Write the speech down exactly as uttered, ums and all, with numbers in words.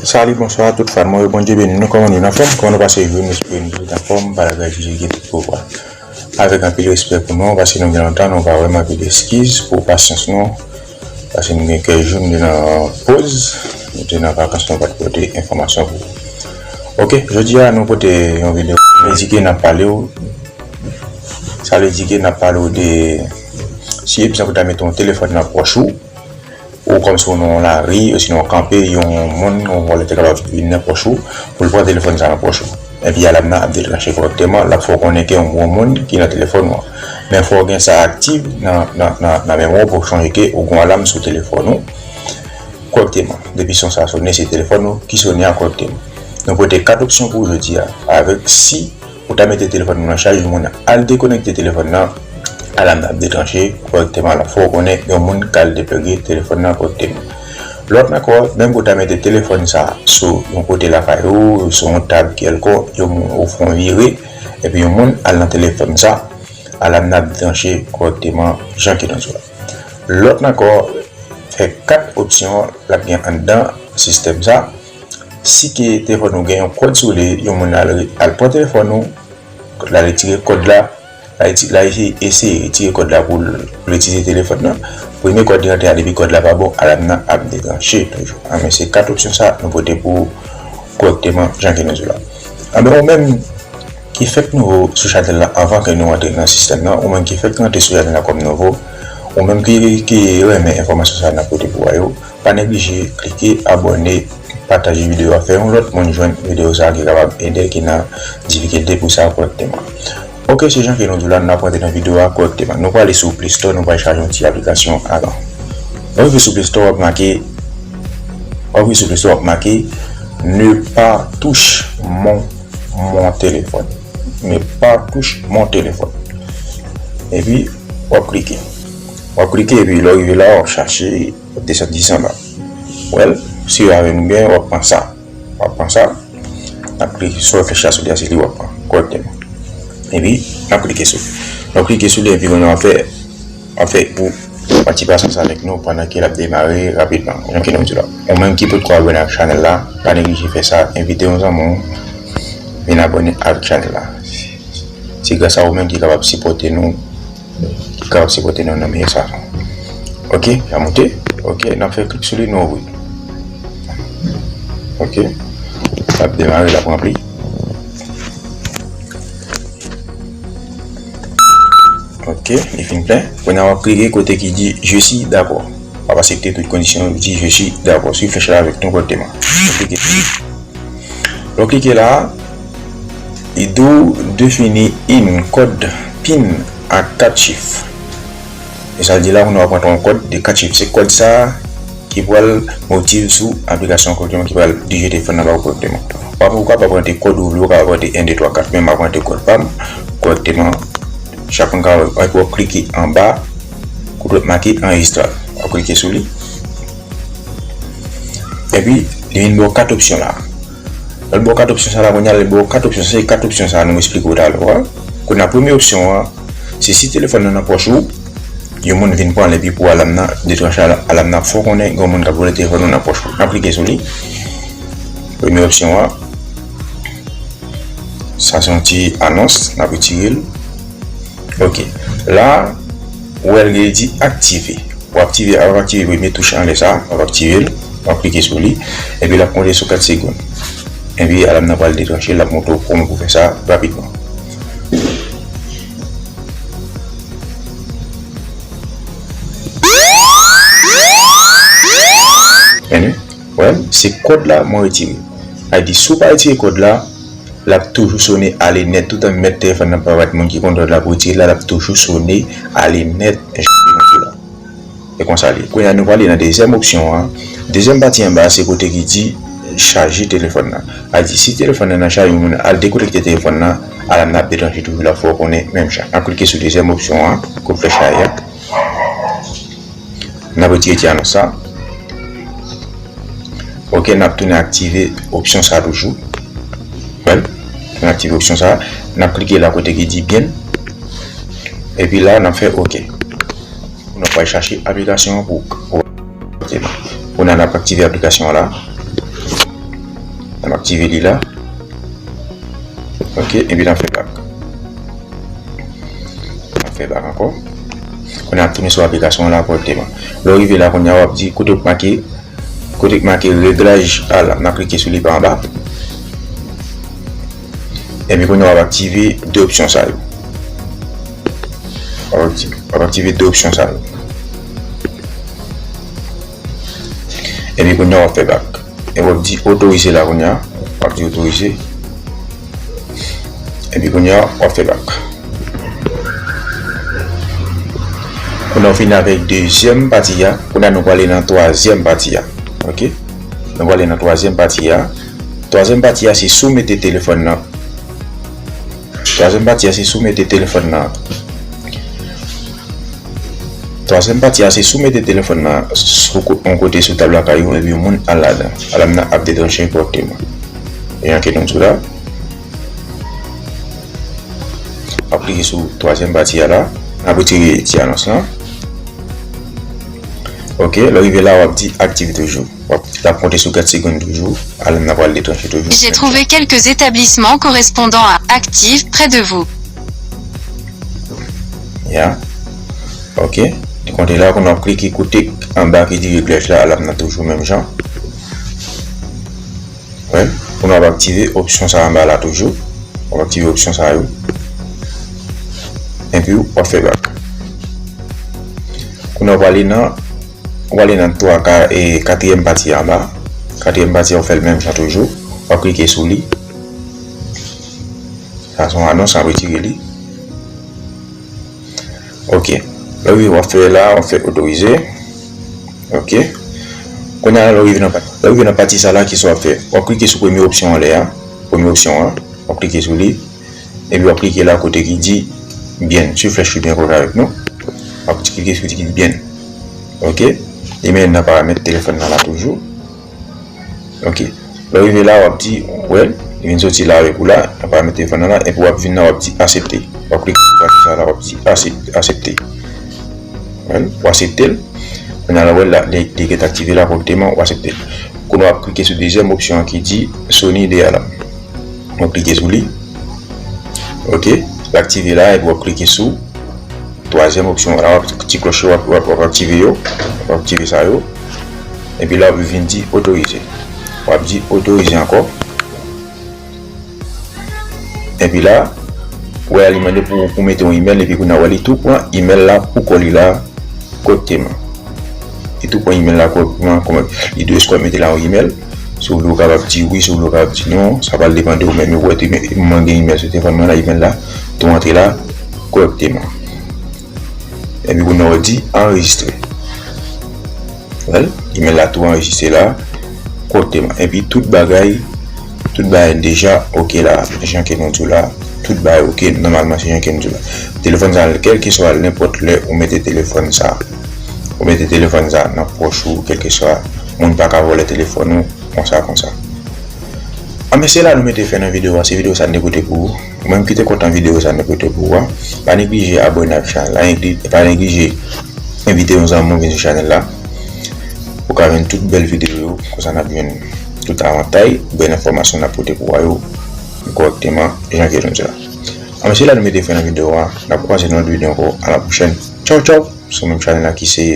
Salut, bonsoir tout fan mwen yo, Bondye beni nou. Kòman nou, n anfòm? Kòman nou pase jodi? M espere nou tout anfòm, bagay toujou gen tout pouvwa. Avèk anpil respè pou nou, paske nou gen lontan nou pa wè m, anpil eskiz pou pasyans nou, paske nou gen kèk jou nou te nan poz, nou te nan vakans, nou pa t pote enfòmasyon pou ou. Ok, jodi a nou pote yon videyo. Sa vle di ke n ap pale w, sa vle di ke n ap pale w de si egzanp ou ta mete yon telefòn nan pòch ou, ou kòmsi w nan yon lari, osinon w kanpe, yon moun, yon vòlè te kapab vin nan pòch ou, pou l pran telefòn sa nan pòch ou. Epi alam nan ap detranche kòrèkteman, l ap fè w konnen ke yon gwo moun ki nan telefòn ou an. Men fò w gen sa aktif nan, nan, nan, nan memwa w pou w chonje ke ou gen yon alam sou telefòn ou kòrèkteman. Depi son sa sone, se telefòn ou ki sone a kòrèkteman. Nou pote kat opsyon pou w jodi a, avèk si ou ta mete telefòn ou nan chaj, yon moun al dekonekte telefòn nan, alam nan ap detranche kòrèkteman, l ap fè w konnen yon moun k al deplege telefòn nan kòrèkteman. Lòt ankò, menm ke w ta mete telefòn sa sou yon kote lakay ou, sou yon tab kèlkonk, yon moun ou fè yon vire, epi yon moun al nan telefòn sa, alam nan ap detranche kòrèkteman jan ke nou di w la. Lòt ankò, fè kat opsyon l ap gen anndan sistèm sa. Si ke telefòn ou gen yon kòd sou li, yon moun al, al pran telefòn ou, l al retire kòd la, l al eti-, l al eseye, eseye retire kòd la pou l, pou l itilize telefòn nan. Premye kòd li rantre a, depi kòd la pa bon, alam nan ap deklanche toujou. A, men se kat opsyon sa nou pote pou ou kòrèkteman, jan ke nou di w la. Anben, ou menm ki fèk nouvo sou chanèl la, anvan ke nou rantre nan sistèm nan, ou menm ki fèk rantre sou chanèl la kòm nouvo, ou menm ki, ki renmen enfòmasyon sa n ap pote pou ou yo, pa neglije klike abòne, pataje videyo a, fè yon lòt moun jwenn videyo sa ki kapab ede l ki nan difikilte pou sa kòrèkteman. Ok, se jan ke nou di w la, n ap rantre nan videyo a kòrèkteman. Nou prale sou Play Store, nou pral chaje yon ti aplikasyon avan. Lè w rive sou Play Store, w ap make, w ap rive sou Play Store, w ap make ne pas touche mon, mon téléphone. Ne pas touche mon téléphone. Epi, w ap klike. W ap klike, epi lè w rive la, w ap chache, w ap desann jis anba. Well, si w avè nou byen, w ap pran sa. W ap pran sa. N ap klike sou flèch la sou li a, se li w ap pran kòrèkteman. Epi, n ap klike sou li. N ap klike sou li, epi kounye a w ap fè, w ap fè pou pati pasyans avèk nou pandan ke l ap demare rapidman. Jan ke nou di la. Ou menm ki potko abòne ak chanèl la, pa neglije fè sa, envite yon zanmi w vin abòne avèk chanèl la. Se gras a ou menm ki kapab sipòte nou, ki kapab sipòte nou nan meyè fason. Ok, l ap monte. Ok, n ap fè klik sou li, nou ouvri. Ok. L ap demare, l ap ranpli. Ok, li fin plen. Kounye a w ap klike kote ki di "Je suis d'accord". W ap aksepte tout kondisyon yo, di "Je suis d'accord". Swiv flèch la avèk nou kòrèkteman. Ou klike sou li. Lè w klike la, li di w defini in kòd pin ak kat chif. E sa l di la, kounye a w ap rantre yon kòd de kat chif. Se kòd sa a ki pral motive sou aplikasyon kòrèkteman, ki pral dirije telefòn nan ba ou kòrèkteman. W ap, ou kapab rantre kòd ou vle, ou kapab rantre en, de, twa, kat, men m ap rantre kòd pa m kòrèkteman. Chak moun ka wè, epi w ap klike anba, kote w ap make enregistre. W ap klike sou li. Epi, li vin ba w kat opsyon la. Lè l ba w kat opsyon sa la, kounye a, lè l ba w kat opsyon, se kat opsyon sa a nou esplike w talè a. Kounye a, premye opsyon an, se si telefòn nan nan pòch ou, yon moun vin pran l, epi pou alam nan, detranche alam, alam nan ap fè w konnen gen yon moun k ap vòlè telefòn ou nan pòch ou. N ap klike sou li. Premye opsyon an, sa se yon ti anons, n ap retire l. Ok. La, ou wè l gen di aktive. W ap aktive, w ap aktive premye touch anlè sa, w ap aktive l, w ap klike sou li, epi l ap konte sou kat segonn. Epi alam nan pral deklanche, l ap montre w kòman pou fè sa rapidman. Men, wè, se kòd la mwen retire. Sa vle di, si w pa retire kòd la, l ap toujou sone ale nèt. Toutan mèt telefòn nan pa bat moun ki kontwòl la pou retire l la, l ap toujou sone ale nèt, jan ke nou di la. E konsa li ye. Kounye a, nou prale nan dezyèm opsyon an. Dezyèm pati anba a, se kote ki di chaje telefòn nan. Sa vle di, si telefòn nan nan chaj, yon moun al dekonekte telefòn nan, alam nan ap deklanche toujou, l ap fè w konnen menm jan. N ap klike sou dezyèm opsyon an, kote flèch la ye a. N ap retire ti anons sa. Ok, n ap tounen aktive opsyon sa toujou. Wè, n aktive opsyon sa. N ap klike la kote ki di byen. Epi la, n ap fè ok. Kounye a, n ap pral chache aplikasyon an pou, pou, pou n al ap aktive aplikasyon an la. Aktive li la. Ok, epi n ap fè bak. N ap fè bak ankò. Kounye a ap tounen sou aplikasyon an la kòrèkteman. Lè w rive la kounye a w ap di kote w make, kote k make reglaj alam, n ap klike sou li pa anba. Epi kounye a w ap aktive de opsyon sa yo. W ap aktive, w ap aktive de opsyon sa yo. Epi kounye a w ap fè bak. Epi w ap di otorize la kounye a. W ap di otorize. Epi kounye a w ap fè bak. Kounye a w fini avèk dezyèm pati a. Kounye a nou prale nan twazyèm pati a. Ok? Nou prale nan twazyèm pati a. Twazyèm pati a se si w mete telefòn nan. Twazyèm pati a se si w mete telefòn nan. Twazyèm pati a se si w mete telefòn nan sou ko-, yon kote sou tab lakay ou epi yon moun al ladan. Alam nan ap detranche kòrèkteman. E anke nou di w la. W ap klike sou twazyèm pati a la. N ap retire ti anons lan. Ok, lè w rive la, w ap di aktive toujou. W ap, l ap konte sou kat segonn toujou. Alam nan pral detranche toujou. J'ai trouvé quelques établissements correspondants à Active près de vous. Ya. Ok. Li konte la, kounye a w ap klike kote anba ki di reglaj la, alam nan toujou menm jan. Wè. Kounye a w ap aktive opsyon sa anba la toujou. W ap aktive opsyon sa yo. Epi w ap fè bak. Kounye a w prale nan, w prale nan twa ka, e, katriyèm pati anba. Katriyèm pati a w fè l menm jan toujou. W ap klike sou li. Sa se yon anons, n ap retire li. Ok. Lè w rive w ap fè la, w ap fè otorize. Ok. Kounye a la, lè w rive nan pa-, lè w rive nan pati sa la, kisa w ap fè? W ap klike sou premye opsyon anlè a. Premye opsyon an. W ap klike sou li. Epi w ap klike la kote ki di bien. Swiv flèch li byen pou w avèk nou. W ap klike sou ki di bien. Ok. Li mennen nan paramèt telefòn nan la toujou. Ok. Lè w rive la, w ap di, w wè l, li vin soti la avèk ou la, nan paramèt telefòn nan la, epi w ap vin la, w ap di aksepte. W ap klike sou pati sa la, w ap di aksep-, aksepte. Wè l, w aksepte l. Kounye a la, w wè l la, li, li gentan aktive la kòrèkteman, w aksepte l. Kounye a w ap klike sou dezyèm opsyon an ki di Sony de alam. W ap klike sou li. Ok. L aktive la, epi w ap klike sou twazyèm opsyon an la, w ap ti klòch yo, w ap, w ap, w ap aktive yo. W ap aktive sa yo. Epi la, w ap vin di otorize. W ap di otorize ankò. Epi la, w wè li mande pou, pou mete yon imèl, epi kounye a w wè li tou pran imèl la pou kò li la kòrèkteman. Li tou pran imèl la kòrèkteman, kòman li dwe swa mete la yon imèl. Si w vle, w kapab di wi, si w vle, w kapab di non. Sa pral depann de ou menm. Ou wè, mwen gen imèl sou telefòn mwen la, imèl la tou antre la kòrèkteman. Epi kounye a w di anrejistre. Wè l, imèl la tou anrejistre la kòrèkteman. Epi tout bagay, tout bagay deja ok la, jan ke nou di w la. Tout bagay ok, nòmalman se jan ke nou di w la. Telefòn sa, kèlkeswa nenpòt lè ou mete telefòn sa, ou mete telefòn sa nan pòch ou, kèlkeswa moun pa ka vòlè telefòn ou, konsa, konsa. Anben, se la nou mete fen nan videyo a. Se videyo sa n te pote pou ou. Ou menm ki te kontan videyo sa n te pote pou ou a, pa neglije abòne ak chanèl la. Epi pa neglije envite yon zanmi w vin sou chanèl la. Ou ka jwenn tout bèl videyo yo. Konsa n ap jwenn tout avantay, bèl enfòmasyon n ap pote pou ou a yo kòrèkteman, jan ke nou di la. Anben, se la nou mete fen nan videyo a. N ap kwaze nan lòt videyo ankò. A la pwochèn. Tchaw, tchaw. Sou menm chanèl la ki se